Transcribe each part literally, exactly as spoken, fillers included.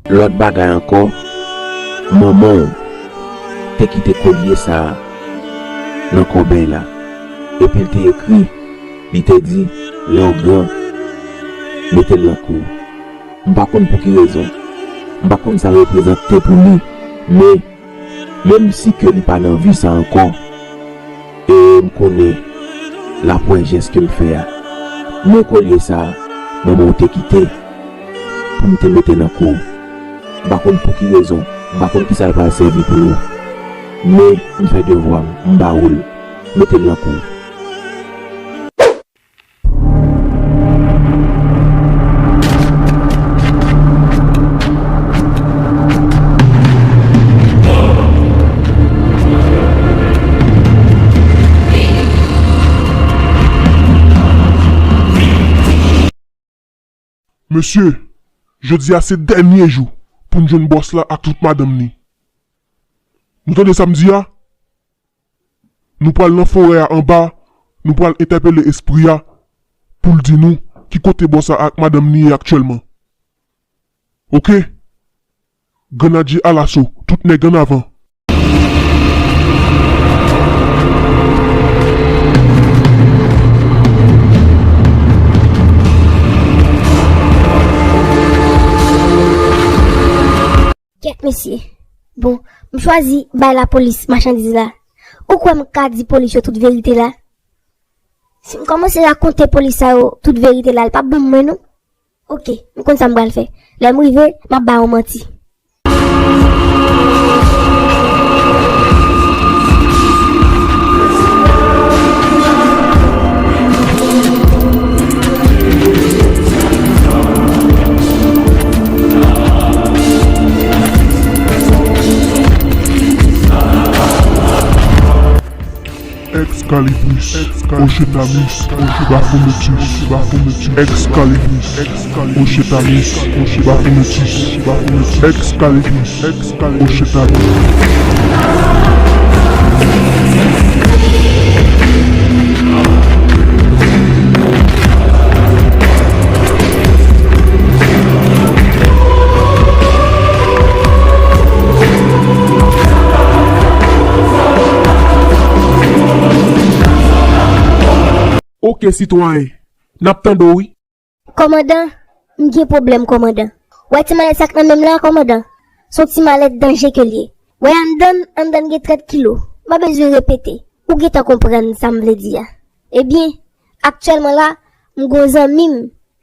Lòt bagay ankò, manman w te kite kolye sa a nan kòbèy la. Epi l te ekri, li te di, "Lè w gran, mete l nan kou w." M pa konn pou ki rezon. M pa konn sa reprezante pou li, men menm si ke li pa nan vi sa ankò, e m konnen l ap wè jès ke m fè a. Men kolye sa a, manman w te kite pou m te mete nan kou w. M pa konn pou ki rezon, m pa konn kisa l pral sèvi pou ou. Men m fè devwa m, m ba ou l. Mete l nan kou w. Mesye, jodi a se dènye jou pou n jwenn bòs la ak tout madanm ni. Nou tande sa m di a? Nou pral nan forè a anba, nou pral entèpele espri a pou l di nou ki kote bòs la ak madanm ni ye aktyèlman. Oke? Grenadye alaso, tout nèg ann avan. Kèt mesye. Bon, m chwazi bay lapolis machandiz la. Ou kwè m ka di polis yo tout verite la? Si m kòmanse rakonte polis sa yo tout verite la, l p ap ban m mwen non. Oke, m konn sa m pral fè. Lè m rive, m ap ba yo manti. Excalibus, Oshetamus, Baphometus, Baphometus, Excalibus, Oshetamus, Baphometus, Baphometus, Excalibus, Oshetamus. Oke, sitwayen, n ap tande w wi. Kòmandan, m gen pwoblèm, kòmandan. W wè ti malèt sa k nan men m la, kòmandan? Se yon ti malèt danje ke l ye. W wè anndan l, anndan l gen trant kilo. M pa bezwen repete. Ou gentan konprann sa m vle di a. Ebyen, aktyèlman la, m gon zanmi m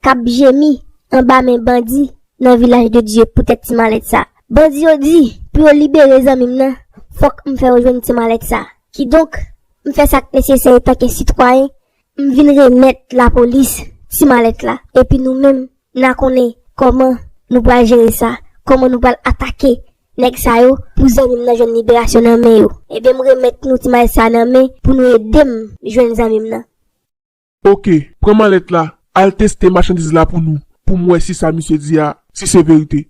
k ap jemi anba men bandi nan Vilaj de Dye poutèt ti malèt sa. Bandi yo di, pou yo libere zanmi m nan, fòk m fè yo jwenn ti malèt sa. Kidonk, m fè sa k nesesè antanke sitwayen, m vin remèt lapolis ti malèt la. Epi nou menm, n a konnen kòman nou pral jere sa, kòman nou pral atake nèg sa yo pou zanmi m nan jwenn liberasyon nan men yo. Ebyen, m remèt nou ti malèt sa nan men pou nou ede m jwenn zanmi m nan. Oke, pran malèt la, al teste machandiz la pou nou, pou m wè si sa misye di a, si se verite.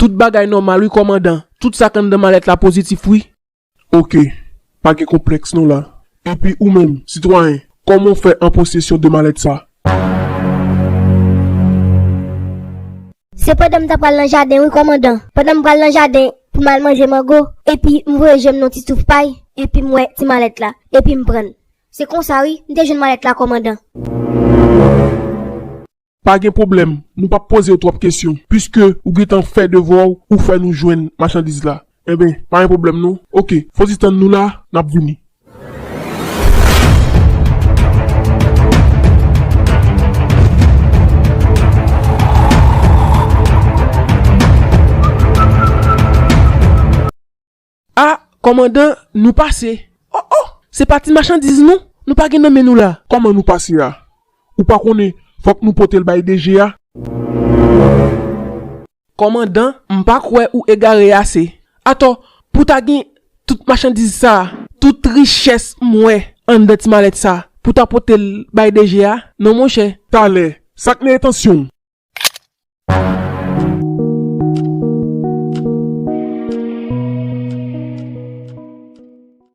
Tout bagay nòmal wi, kòmandan. Tout sa k anndan malèt la pozitif wi. Oke, pa gen konplèks non la. Epi ou menm, sitwayen, kòman w fè an posesyon de malèt sa? Se pandan m t ap pral nan jaden wi, kòmandan. Pandan m pral nan jaden pou m al manje mango, epi m voye je m nan ti touf pay, epi m wè ti malèt la, epi m pran l. Se konsa wi, m te jwenn malèt la, kòmandan. Pa gen pwoblèm, nou p ap poze w twòp kesyon, piske ou gentan fè devwa w, ou fè nou jwenn machandiz la. Enben, pa gen pwoblèm non. Oke, fò ti tann nou la, n ap vini. A, kòmandan, nou pase. O, o, se pa ti machandiz non, nou pa gen nan men nou la. Kòman nou pase a? Ou pa konnen, fòk nou pote l bay D G a? Kòmandan, m pa kwè ou egare ase. Atò, pou ta gen tout machandiz sa, tout richès m wè anndan ti malèt sa, pou ta pote l bay D G a? Non, monchè. Talè, sa k nan entansyon w?